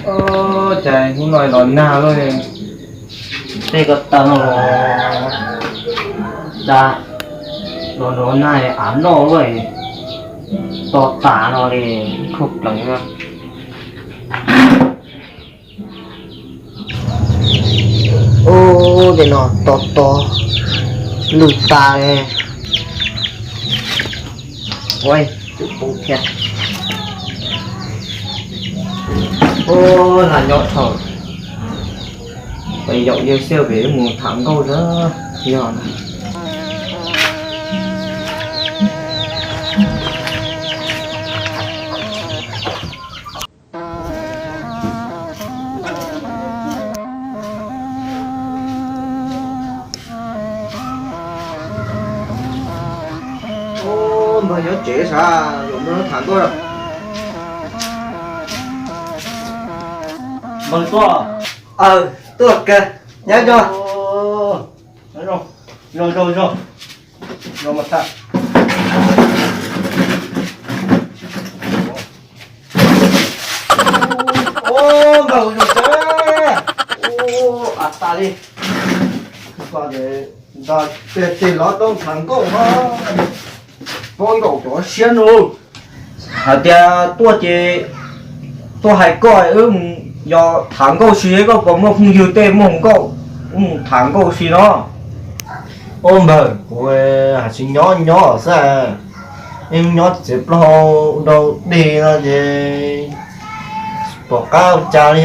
Ua cas hnub no los nag luaj li, tej ko taw no los, cas los nrov nag av noj luaj, to tas no li, khuj pleev. Ub, tej no to to lwj tas li. Ua, tsum poob thiab. Ub, lag nyob thaum, peb yaum yawg Xiab pem wb mus tham nkauj na, yog na. Ub, npawg nyob tsev sav, yuav npawg tham nkauj. Npawg tuaj. Aw, tuaj kawg, nyob zoo. Zoo, zoo, zoo, zoo mas tham. Ub, npawg zoo tag. Ub, av tas li. Npawg, tes los tau tham nkauj no, paub nkaum cov siab no. Hais tias tuaj ces tuaj hais koj, wb mus yos tham nkauj si, koj puas muaj phooj ywg tej muaj nkauj, wb mus tham nkauj si no. Ub npawg, kuv hais tsis nyob nyob xwb, nyob txiav plaub hau rau dej no ces pom qab ua cas li.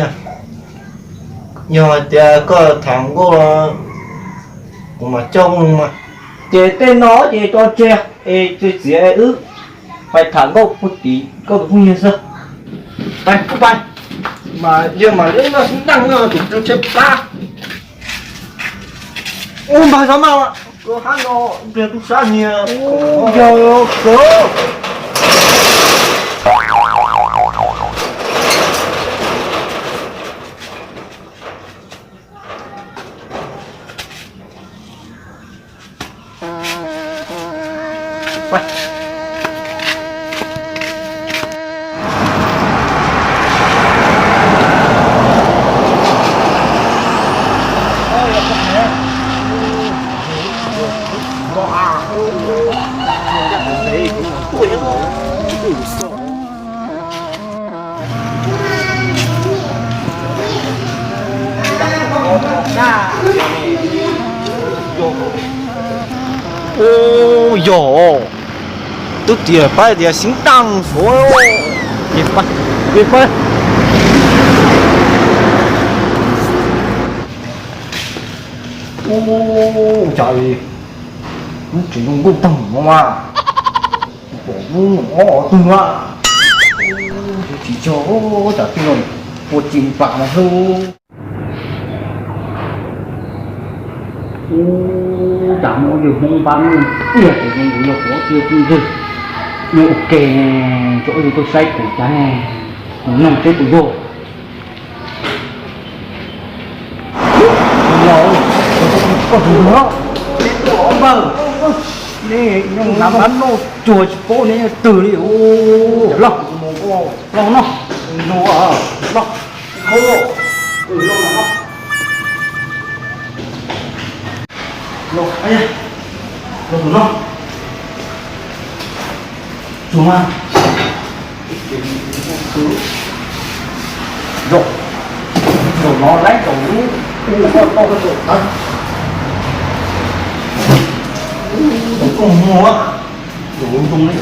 Yog hais tias koj tham nkauj los kuv mam coj mus mas. Ces tej no ces tso tseg es txiav txiav wb pais tham nkauj puag tim koj tus phooj ywg xwb. Pais kuj pais, mas yawg mam li noj xib ntaj no tus tsw tshaib plab. Ub npawg, xav mas koj hab no pliag tub sab niag yog kawg. Ub, yog twb tias pab tias xib ntaj suav. Ub, cas li lub tsev zoo nkauj tag no mas, pom lub no ob twg mas. Tsis yog, cas twb no ua ci pas mas hlub. Ub, cas muaj ob yawg Hmoob pab muaj tiag ces zoo yog kuv ob tug phooj ywg. Nyob ua ke, tso ob yawg tuaj saib kuv cas ne, mus noog seb puas yog. Koj tus no, npawg, nej nyob nab npab noj cuag tsis paub nej twg li. Los, los no, los, los, los, los, los, los no. Tsuag mas. Zaum, zaum no laib zaum lub u koj tau zaum tawv. Zaum koj muag, zaum zoo li.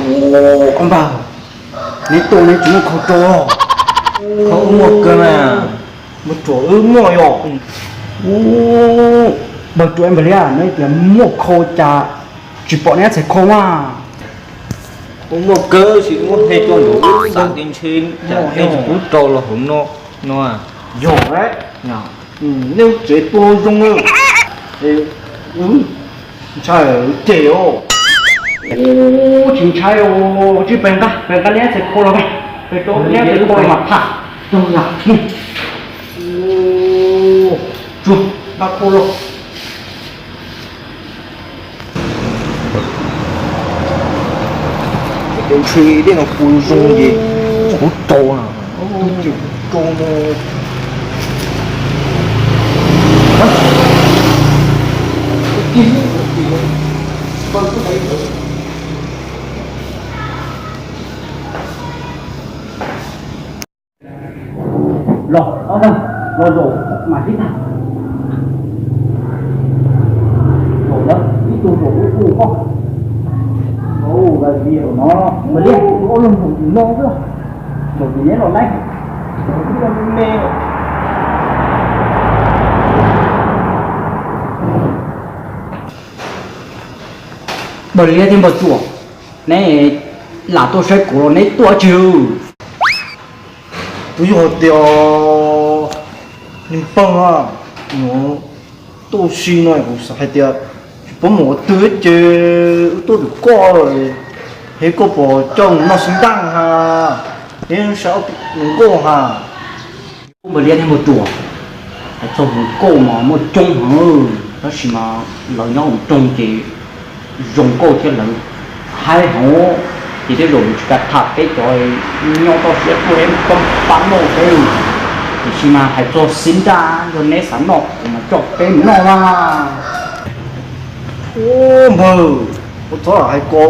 Ub, ob npawg, neb tuaj neb tsis muaj khau rau? Khau wb muaj kawg na. Muaj, rau wb muaj yom. Ub, npawg, rau npawg Liab, neb tias muaj khau cas tsis pom neb txhais khau mas? Wb muaj kawg, tsis muaj hej tuaj nrad, xav tias ntshe cas nej tsis pub rau los hauv no no. Yog, nej tsev tua zoo, ntshai cem os. Ub, tsis ntshai os, tsis, peb nqa, peb nqa neb txhais khau los, peb rau neb txhais khau los mas tham. Tsuag, nqa khau los. Ces ntshe dej no puas zoo ces kuv rau na. Tus cwm rau no. Los, los zaum mas sib tham. Zaum lawm, ib tug zaum ub ub koj. Ua li no, Npawg Liab, ua lub zaum no xwb. Zaum tim neb los laib. Npawg Liab thiab Npawg Tuam, neb lam tuaj saib kuv los neb tuaj tsi? Twb yog hais tias nws pog no tuaj si no kuv xav hais tias tsis paub mus ua twg ces wb tuaj tim koj, es koj puas coj mus noj xib ntaj ha, es saib tus hluas nkauj ha. Npawg Liab thiab Npawg Tuam, hais txog hluas nkauj mas muaj coob heev, tab sis mas lawv nyob hauv nroog ces zoo nkauj thiab lawv haib heev, ces tej zaum tsis kam tham peb cov nyob toj siab tuaj ib pab pab noj peb. Tiam sis mas hais txog xib ntaj, yog neb xav noj kuv mas coj peb mus noj na. Ub npawg, ua txhob hais ko,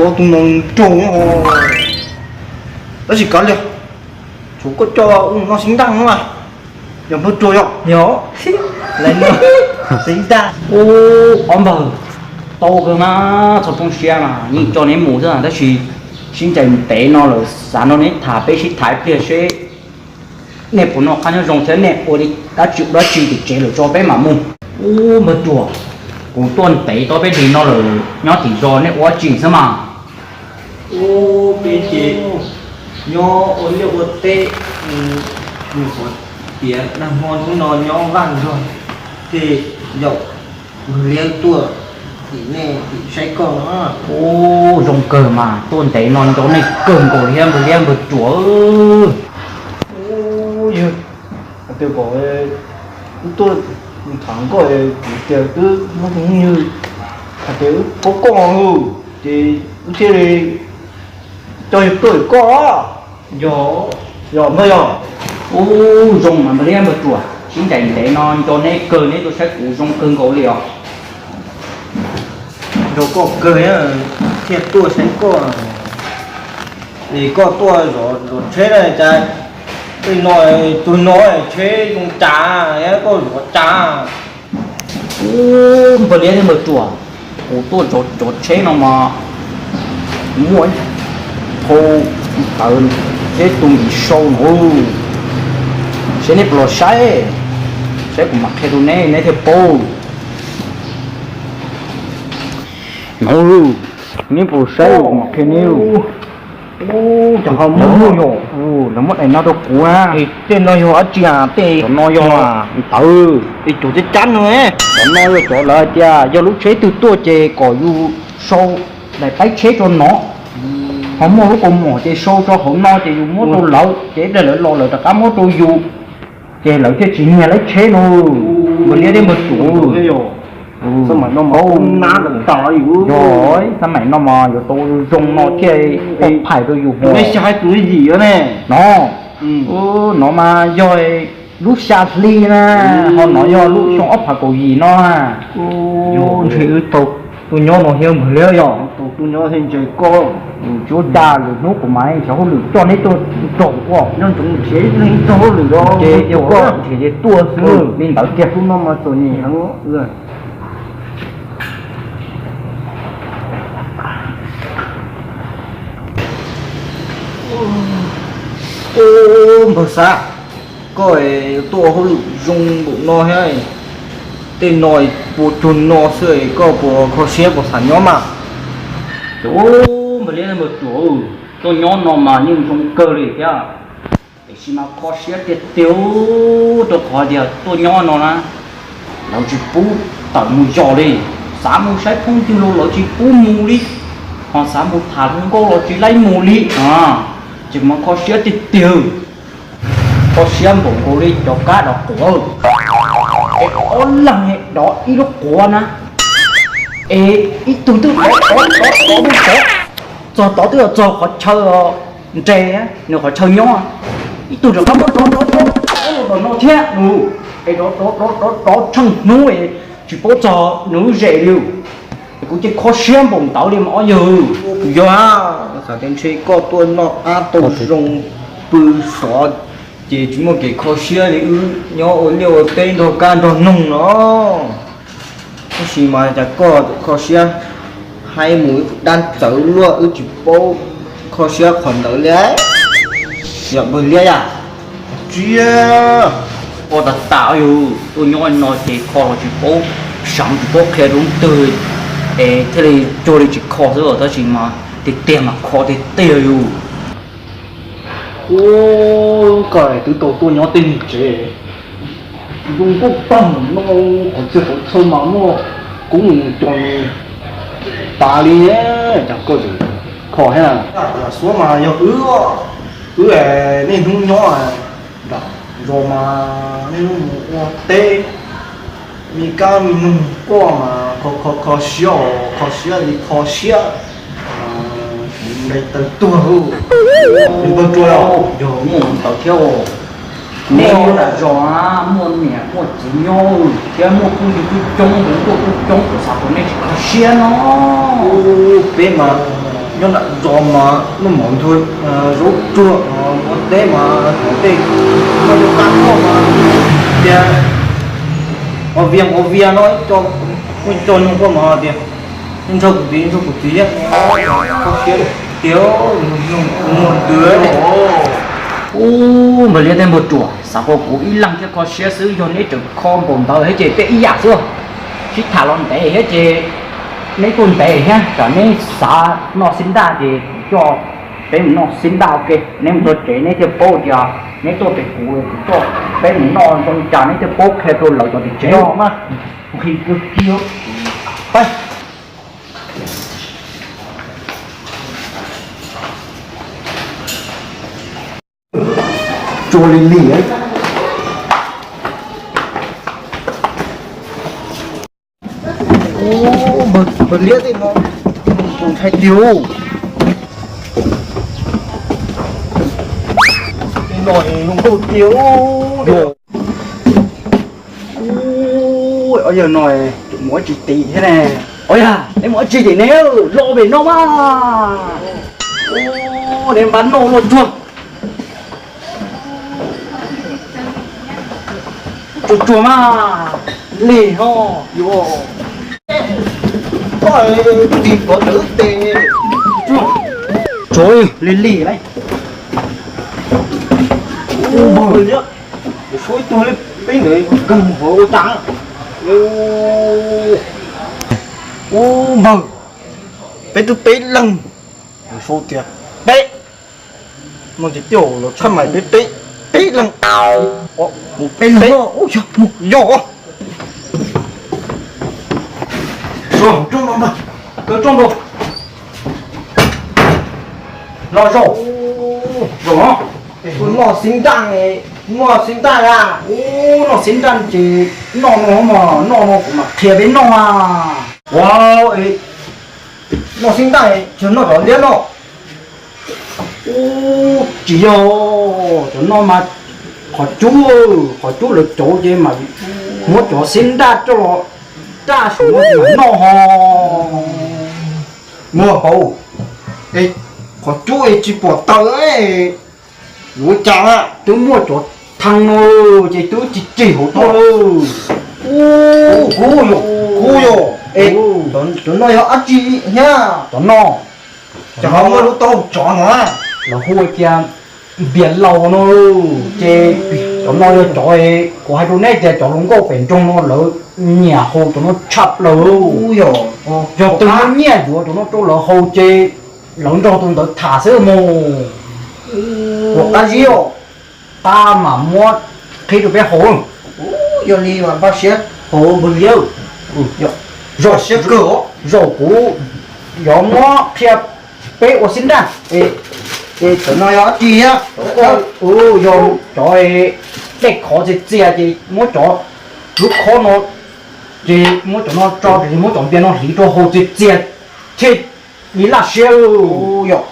ua tus no nroog ho. Tab sis kav liam, tshuav koj coj mus noj xib ntaj no mas, yog npawg Tuam yog, yog, xib ntaj. Ub, ob npawg, tau kawg mas txhob poob siab mas yeej coj neb mus xwb tab sis sib ncaim ntev no lawm xav nrog neb tham peb sib tham ib pliag seb nej puas noj qab nyob zoo thiab nej ua li dab tsi dab tsi tim tsev lawm tso peb mam mus. Ub npawg Tuam, kuv tuaj ntev tau peb hlis no lawm nyob tim zos nej ua dab tsi xwb mas? Ub peb ces nyob ua liaj ua teb, mus qhov tiav nag hmo hnub no nyob vaj nrog tej yaum npawg Liab tuaj tim nej tim saib koj no. Ub zoo kawg mas tuaj ntev no nco nej kawg nkaus li thiab npawg Liab npawg Tuam. Ub yawg, hais tias kom wb tuaj tham nkoj kuv tias twb muaj tus phooj ywg hais tias wb paub koj ces wb thiaj li coj yawg tuaj tim koj. Yog, yog npawg yog. Ub zoo mas npawg Liab npawg Tuam, sib ncaim ntev no nco neb kawg, neb tuaj saib kuv zoo kawg nkaus li os. Nco koj kawg thiaj tuaj saib koj. Es koj tuaj zov tsheb na cas tej no, tus no tsheb zoo cas, koj zov cas? Ub npawg Liab thiab npawg Tuam, kuv tuaj zov tsheb no mas muaj ib qho tawv thiab tus ntiv sau no, seb neb puas los saib, saib kuv mam qhia rau neb neb thiaj paub. No, neb puas los saib kuv mam qhia neb. Ub, cov ho muaj yog, lawv muab daim no rau kuv na. Tej no yog dab tsi? Tej no yog ntawv, es cov cab cab no, cov no yog cov lawv hais tias yog lub tsheb twg tuaj ces kom yus sau daim paib tsheb rau no, ho muaj lub kaus mom ces sau rau hauv no ces yus muab rau lawv ces ib pliag lawv los lawv rov qab muab rau yus, ces lawv thiaj tsis nyiag lawv tsheb no. Npawg Liab thiab npawg Tuam, yog xab maim no mas yuav tau zoo no thiaj pov phais rau yus. Tus nej xya hais tus yim ne, no, no mas yog lub xya hli na, ho no yog lub xyoo ob phav kaum yim no. Yog ntshe wb tau tuaj nyob no thiab npawg Liab yog, tau tuaj nyob thiaj ntse koj. Tsis ua cas, lwm hnub kuv mam nrhiav hauj lwm coj neb tuaj nrog kuv ua. Nyob ntsoov nrhiav ib txog hauj lwm los ces yog koj nrhiav ces tuaj xwb li ntawd kiag. Hnub no mas txom nyem heev. Ub npawg Xab, koj tuaj ua hauj lwm zoo npaum no thiab, tej no puas cuag no xwb, koj puas kho siab puas xav nyob mas? Ub npawg Liab npawg Tuam, tuaj nyob no mas yeej zoo kawg li thiab, tiam sis mas kho siab tiag tiag rau qhov tias tuaj nyob no na, lawv tsis pub tawm mus zos li, xav mus saib phooj ywg los lawv tsis pub mus li, ho xav mus tham hluas nkauj los tsis laib mus li. Ces mas kho siab tiag tiag, kho siab npaum nkaus li cov kab dov quav, es ob leeg dov ib lub quav na, es ib tug twb dov dov dov dov mus tod. Txog tod twb yog txog qhov chaw nres, nws qhov chaw nyob. Ib tug rov qab muab rov rov rov rov los tom no thiab nus, es rov rov rov rov rov tsheej hnub es tsis paub txog nws lub zem li. Es kuv cia kho siab npaum ntawd li mas ob yawg. Yog, xav tias ntshe koj tuaj noj qab tau zoo pw sov ces tsis muaj kev kho siab li wb nyob ua liaj ua teb nrog kab nrog noog no. Tab sis mas cas koj kho siab haib mus dab txawv luaj, wb tsis paub kho siab qhov ntawd li. Yog npawg Liab yam, tsis ua tas tas yus tuaj nyob no ces kho los tsis paub, seev tsis paub qhia rau leej twg, es thiaj li cuag li tsis kho xwb, tab sis mas tiag tiag mas kho tiag tiag yus. Ub, koj twb tau tuaj nyob tej neeg tsev, zoo nkauj tag no, qhov txhia qhov chaw mas muaj koob mus cos tas li, cas koj tseem kho thiab na? Yam xuab mas yog wb, wb niaj hnub nyob nram zos mas niaj hnub mus ua teb, me kab me noog quaj mas kho kho kho siab os, kho siab li kho siab, nqe taw tuag. Npawg Tsua, yog muaj ntawd thiab, neb nyob nram zos muaj niam muaj txiv nyob thiab muaj phooj ywg kuj coob, hluas nkauj kuj coob, kuv xav kom neb tsis kho siab no. Peb mas nyob nram zos mas muaj mov ntxuag zaub tsuag, ua teb mas tom tej muaj cov kab noj mas tias qhov vias qhov vias no, muaj cov noog quaj mas tias ntshaw kuv txiv ntshaw kuv txiv, kho siab tiag, muaj ntws. Ub, npawg Liab thiab npawg Ruam, xav kom kuv ib leeg thiaj kho siab xwb, yog neb tseem kho npaum ntawd thiab ces peb ib yam xwb. Sib tham los ntev thiab ces neb kuj ntev thiab, tsam neb xav noj xib nraj ces coj peb mus noj xib nraj ua ke, neb mus txog tsev neb thiaj paub tias neb tuaj pem kuv, kuv coj peb mus noj zoo cas neb thiaj paub qhia rau lawv cov tim tsev os. Nqhis kawg kiag. Pab. Tsua li li. Npawg Liab tej no ntshai tiag. Tej no zoo nkauj tiag. Ub, ob yawg no mus ua tsis tim thiab ne. Ob yawg, neb mus ua tsis tim ne, los pem no mas. Ub, neb npaj noj luaj tsuag. Tsuag tsuag mas, lig ho yuav. Koj tig kov tawv tes. Tsuag, lig lig lauj. Ub, npawg, suav ib tug li peb ntawd kawg mus hauv ua cas. Ub, npawg, peb twb peb leeg, suav tias peb. No ces coj los tshaj mais peb peb, peb leeg. Mus peb leeg, yog. Los zaum, zaum no. Noj xib nraj, noj xib nraj a. Ub, noj xib nraj ces noj no mas, noj no kuv mam qhia peb noj mas. Ua, noj xib nraj tsis noj cov liab no. Ub, tsis yog, cov no mas qhov cub, qhov cub lawv cauv ces mas muab cov xib nraj coj los daj saum no mas noj ho. Muaj hauv, qhov cub es tsis pom taws. Yuav cas twb muaj cov thee no ces twb tsis tseg hauv tod. Ub, kuv yog, kuv yog. Es cov no yog dab tsi thiab? Cov no, cov no muaj lub taub hau tsov no, lawv hu tias npias laus no. Ces cov no yog cov kuv hais rau neb tias cov hluas nkauj pem nroog no lawv nyiam haus cov no tshaj plaws. Yog tus muaj nyiaj yuav cov no rau lawv haus ces lawv nrog tus ntawd tham xwb mus. Ua qab zib os, qab mam muab qhib rau peb haus. Yog li mas npaj siab haus npawg Liab. Zaum siab kawg, zaum kuv yuav muab qhia peb ua xib nraj. Es cov no yog dab tsi thiab? Yog cov dej khov txias txias ces muab cov lub khob no, ces muab cov no tso ces muab cov npias no hliv rau haus txias txias thiaj Ib laj siab. Yog,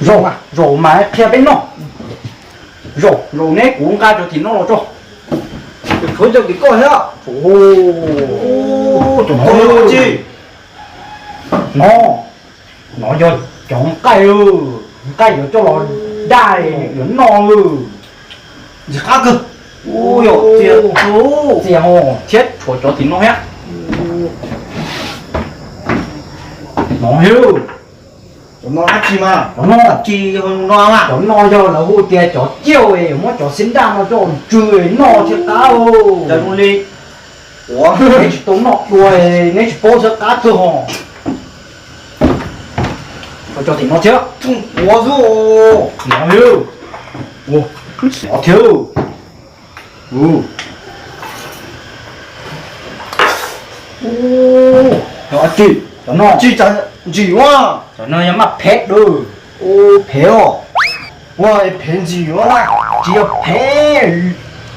zaum, zaum mas qhia peb noj. Zaum, zaum neb kuv nqa cov tim no los tso. Tshuav cov tim koj thiab. No, no yog cov nqaij, nqaij yuav coj los daj yuav noj. Ntxim qab kawg. Txias, thiab tshuav cov tim no thiab. No thiab. Cov no dab tsi mas? Cov no, cov no yog lawv hu tias cov ciaj, muab cov xib nraj no coj tsw noj thiaj qab. Cas zoo li neb tsis tau noj dua, neb tsis paub thiab qab kawg hos. Cov tim no thiab. Thooj quav xwb. No thiab. Cov thiab. Cov no, cov no yog maj phev. Phev os. Ua phev ntsis os. Tsis yog phev,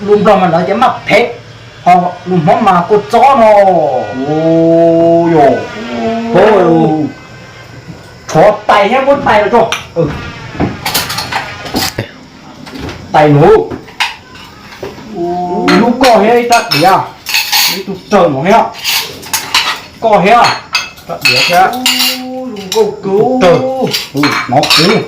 lus Nplog mas lawv tias maj phev, ho lus Hmoob mas kua txob no. Tshuav tais thiab, muab tais los tso. Tais no, lub koj thiab ib rab diav, ib tug raws no thiab, koj thiab, rab diav thiab, tus raws, no kuv.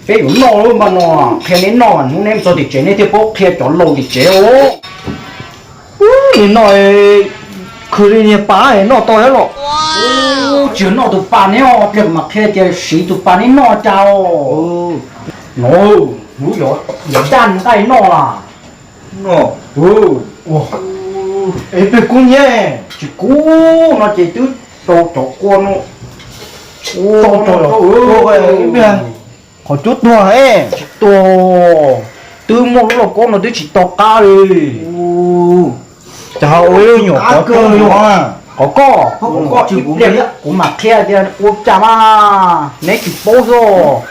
Peb yuav noj lub npaj no, qhia neb noj, hnub neb txog tim tsev neb thiaj paub qhia cov laus tim tsev os. Nim no khwv li niag pas noj tau thiab los? Tsis yog noj tus pas neb os, pliag kuv mam qhia tias siv tus pas neb noj cas os. No, lub yuav daj nqaij noj las. Es peb kub nyiab, tsis kub no ces twb tau cov kua no. Tau cov kua, qhov cub tuag, tsis tuag, twb muaj lub lauj kaub no twb tsis tau qab li. Ces ho ua ib lub nyuam qhov koj, qhov koj, kuv mam qhia tias ua cas mas neb tsis paub xwb.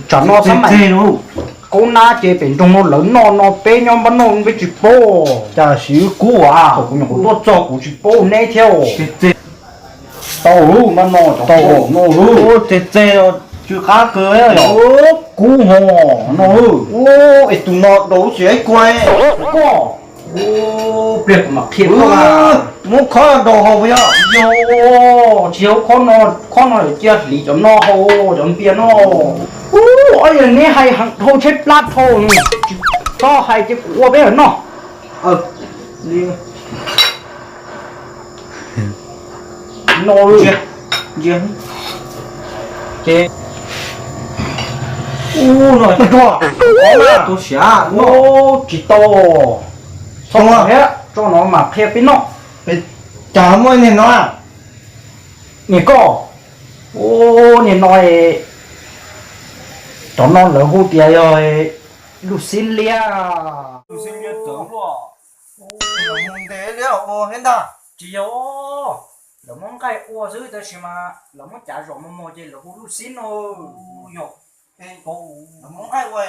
Tsam no xab maim kaub nab ces pem nroog no lawv noj no peb nyob npab noj peb tsis paub. Cas siv kub as, kuv nyuam qhuav tuaj txog kuv tsis paub neb thiab. Tau lub npaj no, tau no lub. Txeg txeg, tsw qab kawg. Kub ho no. Es tus no daus tsis ib kua. Koj, pliag kuv mam qhia koj. Muab khob daus haus puas yog? Yog, tsis yog khob no, khob no yuav cia hliv cov no haus, cov npias no. Ub, ob yog neb hais heev dhau tsheb plab dhau, tsis txhob hais ces kuv ua peb noj. No, ces, ub, no, tus siav no tsis tau. Txhob thiab, tso no mam qhia peb noj. Cas muaj niag no? Niag koj, ub, niag no, cov no lawv hu tias yog lub xib liab. Lub xib liab txawv luaj. Mus ntev liab ua thiab ntag. Tsis yog, lawv muab nqaij ua xwb tab sis mas lawv muab cav zom mos mos ces lawv hu lub xib no. Yog, lawv muab nqaij ua,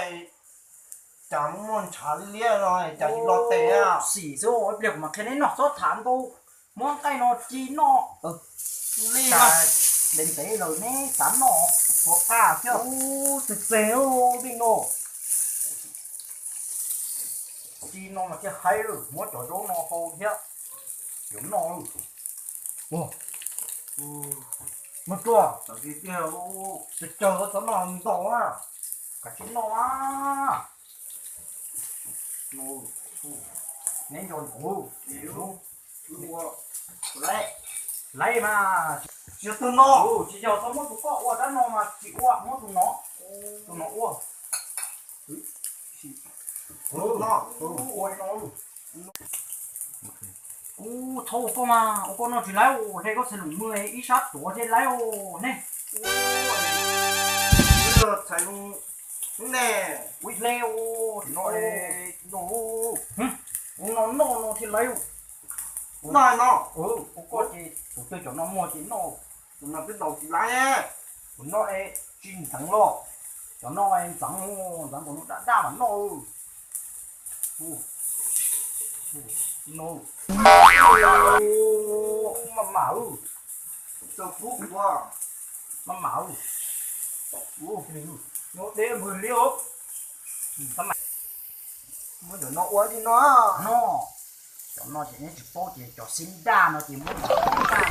cas muaj ntshav liab no cas tsis los tes. Xim xwb, ib pliag kuv mam qhia neb noj, txhob tham ntau. Muab nqaij no ci noj. Li ntev ntev lawm neb xav noj, qhuav qaj thiab. Ub, txeg txeg tej no. Ci no mas thiaj haib lawm, muab cov zaub no hau thiab. Yuav noj lawm. Muaj ruaj, tawm tiag tiag, tsaws tsaws txhob noj ntau na. Kav tsij noj na. Neb nco ntsoov, laiv mas. Tsis yog tus no, tsis yog, txhob muab tus koj ua rab no mas tsis ua, muab tus no, tus no ua. Ua no. Ub, thaub ua koj mas, ua koj noj tsis laib, hle koj txhais lus mws ib sab tuav thiaj laib os ne. Ua hle, ua no, ua no noj no thiaj laib. Noj no, ua koj ces tus twg cov no muag ces noj. Tus no twb ntaus tsis laib. Tus no es tsis ntxeev los? Cov no ntxeev, ntxeev npaum no daj daj mas noj. Maj mam, maj mam, nyob deb npawg liab. Muab cov no ua li no. No, cov no ces neb tsis paub ces cov xib ntaj no ces muab cov xib ntaj,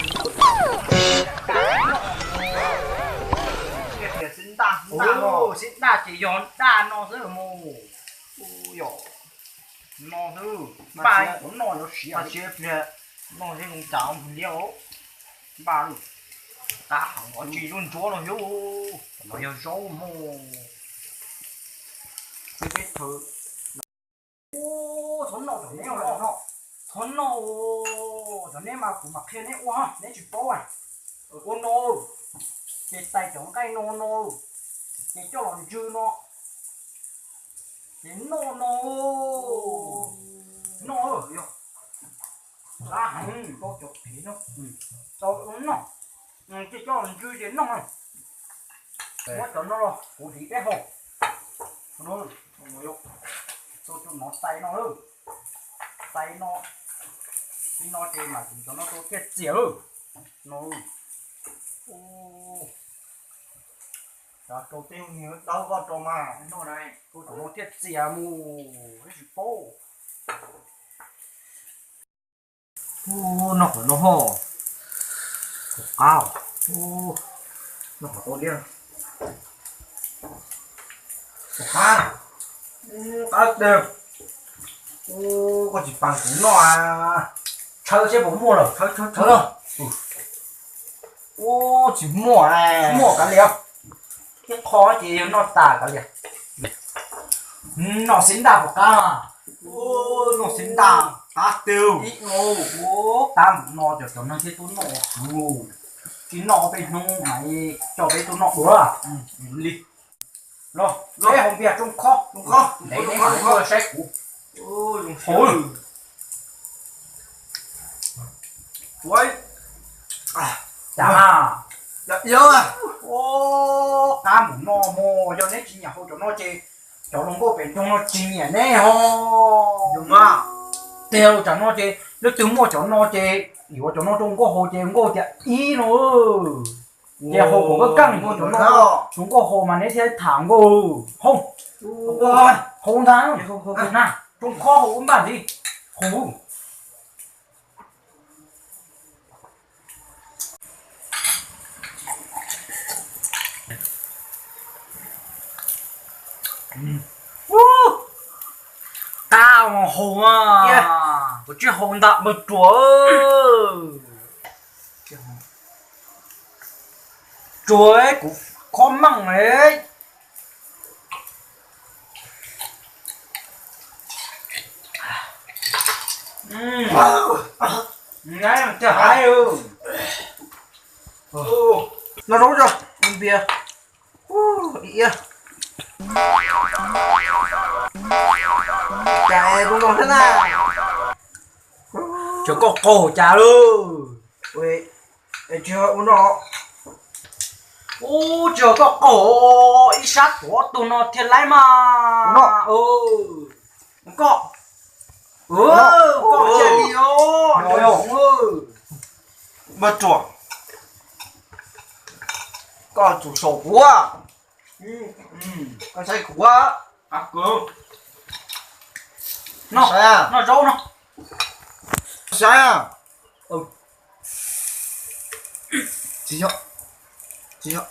xib ntaj, xib ntaj ces yog ntaj no xwb mus. Yog no xwb, npaj kuv noj yuav siav, noj thiab zoo cas npawg liab. Npaj, qab heev os, tsis zoo ntsuav no xwb. No yog zaub mog. Peb, peb thawv. Ub, txhob noj cov neb os, txhob noj, cov neb mas kuv mam qhia neb ua, neb tsis paub. Ua no, ces tais cov nqaij no no, ces coj los ntsw no, ces noj no, noj, qab heev, koj cov phem no, tau noj, ces coj los ntsw ces noj. Muab cov no los kuv hliv peb haus. Tau tus no tais no, tais no, li no ces mam hliv cov no rau thiaj txias lawm. No, cov rau tej niag dawb koj rau mas, rau cov no thiaj txias mus, ib tsis paub. Noj qhov no ho, qab, noj qhov tau liab, qab, qab tiag. Koj tsis pab kuv noj, tshawb seb puas muaj lawm, tshawb, tshawb, tshawb. Ub, tsis muaj, muaj kav liam. Ib qho ces yog noj tas kav liam. Noj xib ntaj puas qab? Noj xib ntaj qab tiag. Ib qab mus no cov, cov neeg thiaj tuaj noj qab. Tsis noj peb hnub mas coj peb tuaj noj dua li. Los, peb haus npias tsoo khob, ntev neb mam tuaj saib kuv. Haus. Cas, qab mus no mog, yog neb tsis nyiam haus cov no ces cov hluas nkauj pem nroog no tsis nyiam neb ho. Tiag, tsam no ces leej twg muaj cov no ces yuav cov no rau nkauj haus ces nkauj tias ib no. Ces haus kom kaj kaj, muaj cov no rau nkauj haus mas neb thiaj tham nkauj. Haus, haus ntag, tsoo khob haus ua npaj ntxiv, haus. Qab haus, kuv tsis haus ntag npawg Ruam. Tsuag kuv khob meej. Cog haib, no zaub tso, npias. Cas zoo no thiab na. Tsuas koj qaug cas lawm. Tsis ua no. Ub, tsuas koj qaug, ib sab tuav tus no thiaj laib mas. Koj, koj cia li os. Npawg Ruam, koj tsum saum kuv, koj saib kuv. Noj zaub no. Saib, tsis yog, tsis yog.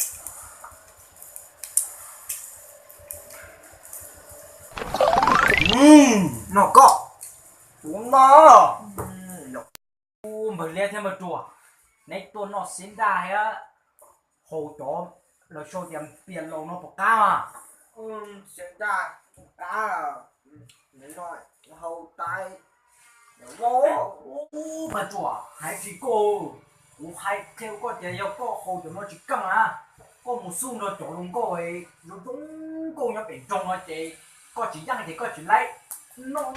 Noj koj, kuv noj. Npawg Liab thiab npawg Ruam, neb tuaj noj xib ntaj thiab haus cov lawv sau tias pias laus no puas qab mas? Xib ntaj qab, noj haus tas. Npawg Ruam, hais tsis koj, kuv hais qhia koj tias yog koj haus cov no tsis keej na, koj mus xub nrog cov hluas nkauj zoo zoo nkauj nyob pem nroog no ces koj tsis yeej ces koj tsis laib noj.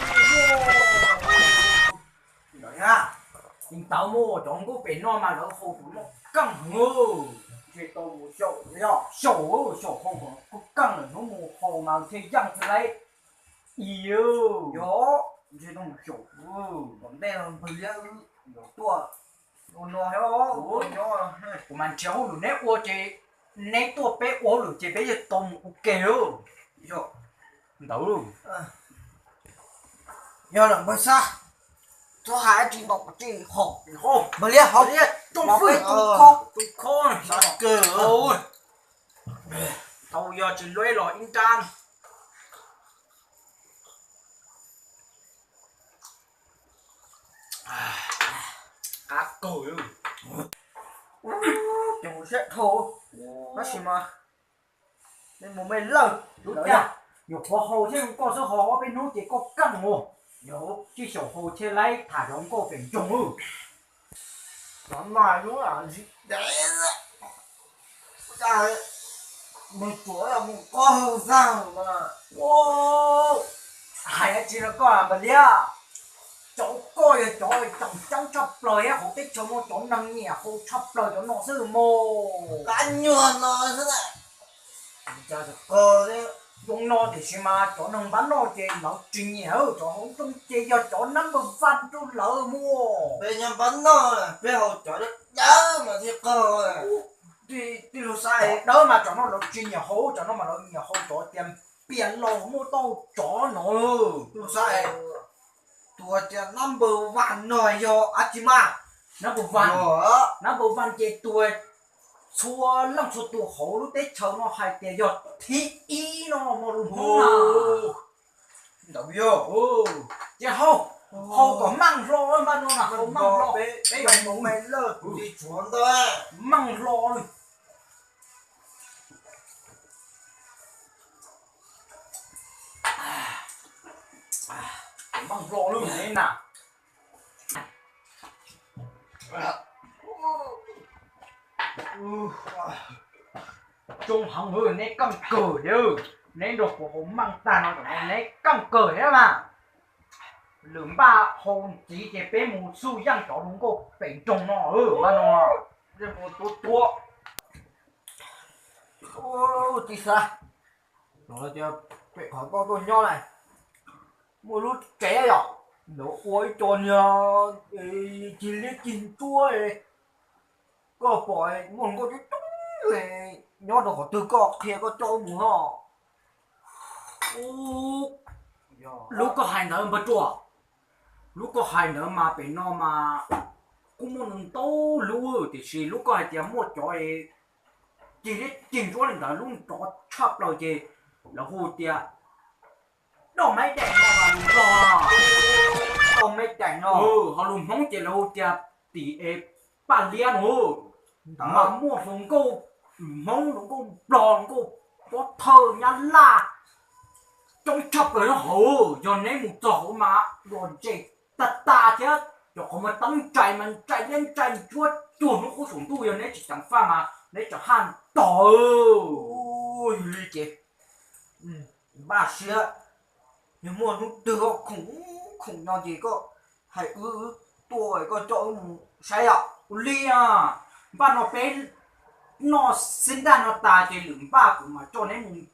Tsis tau muaj cov nkauj pem no mas lawv haus cov no keej heev. Ntshe tau mus xyaum, xyaum, xyaum haus kom keej lawm hnub mus haus mas thiaj yeej thiaj laib. Yog, ntshe tau mus xyaum kom ntej npawg Liab yuav tuaj. Kuv mas nrhiav hauj lwm neb ua ces neb tuaj peb ua hauj lwm ces peb yuav tau mus ua ke. Ntawd yog lawm npawg Xab, txhob hais dab tsi ntau, peb hais li hauv, peb ua kawg, tau yog tsis luab los ib nrab. Qab kawg. Ces mus siab dhau, tab sis mas nej mus mej lawj, lub caij nyuam qhuav haus thiab zoo nkauj xwb, ho ob peb hnub ces koj kaj mus, yog tib xyaum haus thiab laib tham zoo nkauj pem nroog. Cov no lub zim dev, nws tsuav mus qaug zag mas. Hais dab tsi rau koj Npawg Liab, cov koj yog cov tseem ceeb tshaj plaws thiab hauv teb chaws no cov neeg nyiam haus tshaj plaws cov no xwb mog. Qab nyuag no xwb. Zoo no tiam sis mas cov neeg npab noj ces lawv tsis nyiam, cov hauv nroog ces yog cov nab npawg Vaj rau lawv muaj. Peb nyob npab noj, peb haus cov dawb dawb mas thiaj qaug. Tij laug Xab, cov dawb mas cov no lawv tsis nyiam haus, cov no mas lawv nyiam haus cov tias pias laus muaj tauj tsov no. Tij laug Xab, tus tias nab npawg Vaj no yog dab tsi mas? Nab npawg Vaj, nab npawg Vaj ces tus txhua leej txhua tus hauv lub teb chaws no hais tias yog thib ib no mog lus Hmoob na. Ntawd yog, ces haus, haus kom meej hlo npaj no na, haus meej hlo, peb yuav mus, meej hlo. Meej hlo lub ne na. Zoo heev, neb keej kawg thiab, neb nrog kuv haus meej tag no, neb keej kawg thiab mas. Lwm npaj haus ntxiv ces peb mus xub yeej cov hluas nkauj pem nroog no, npaj no. Tua tua. Tij Xab, no tias pem qhov koj tuaj nyob na, muaj lub tsev yom, ntawd ua ib co niag cig liab cig ntsuab, koj pom muaj hluas nkauj coob coob nyob rau qhov twg koj qhia koj coj wb mus no. Lub koj hais ntawd npawg Ruam, lub koj hais ntawd mas pem no mas kuj muaj ntau lub, tiam sis lub koj hais tias muaj cov cig liab cig ntsuab li ntawd lub nrov tshaj plaws ces lawv hu tias Doj Maiv Deem no mas lus Nplog, Doj Maiv Deem no, ho lus Hmoob ces lawv hu tias tim es Paj Liab no. Mas muaj hluas nkauj Hmoob, hluas nkauj Nplog, hluas nkauj Pob Thawj, Nyab Laj coob tshaj plaws nyob hauv. Yog neb mus txog hauv mas los ntses tag tag thiab cov qhov muag teeb ntsais mas ntsais liab ntsais ntsuab cuag hnub qub saum ntuj, yog neb tsis ceev faj mas neb tsam haj tog. Yog li ces npaj siab, yog muaj hnub twg koj khoom khoom no ces koj hais wb, wb tuaj koj coj wb mus saib os. Ua li, npaj no peb noj xib ntaj no tas ces lwm npaj kuv mam coj neb mus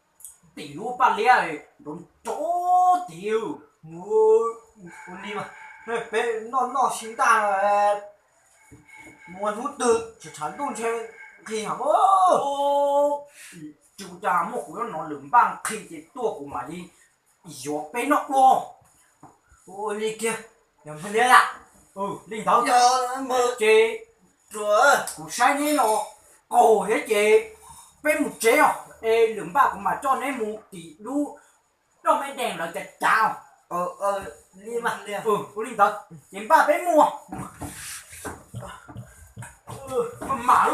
tim lub Paj Liab nrov nrov tid. Ua li mas, peb noj noj xib ntaj no, mus hnub twg tshav ntuj ntshe nqhis heev. Tsis ua cas, muaj kuv nyob no lwm npaj nqhis ces tuaj kuv mam li yuav peb noj dua. Ua li kiag, yog Npawg Liab, li ntawd ces kuv saib neb los qaug thiab ces peb mus tsev os, es lwm npaj kuv mam coj neb mus tim lub Doj Maiv Deem lawv cav cav. Ua li ntawd ces npaj peb mus. Maj mam,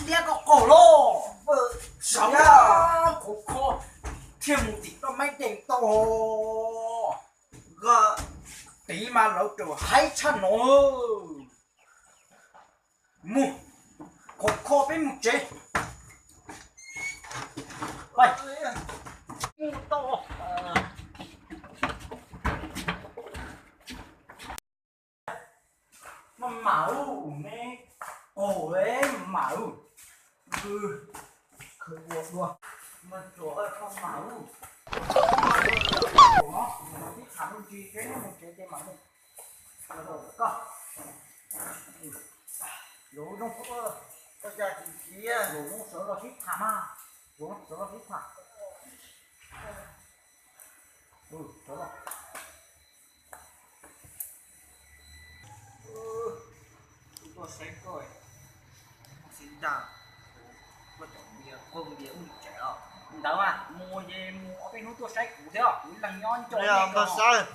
Liab koj qaug los, sawv khov kho thiaj mus tim Doj Maiv Deem tau. Tid mas lawv tseem haib tshaj no. Mus, khov kho peb mus tsev. Mus tau. Maj mam, ne, qaug maj mam. Khwv ua dua, maj mam, tib tham me ntsis seb mus tsev ces mam mus. Koj, luag zoo, koj cas tsis khiav, luag zoo sawv los sib tham mas, luag zoo sawv los sib tham. Sawv los. Kuv tuaj saib koj, sib nrag, koj cov npias qaug npias ub tsev os. Ntawd mas mus ces mus ob peb hnub tuaj saib kuv thiab, kuv ib leeg nyob nco nej koj. Saib,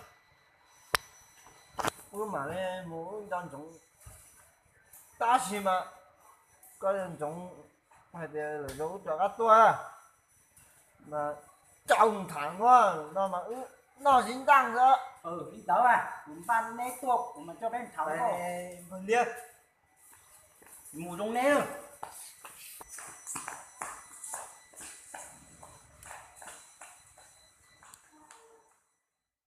wb mam li mus wb nco ntsoov. Tab sis mas koj ntsoov hais tias lawm zoo wb rov qab tuaj mas coj mus tham no mas wb noj sib ntaj xwb. Li ntawd kuv npaj neb tuaj kuv mas coj peb tham npawg Liab. Mus zoo neb.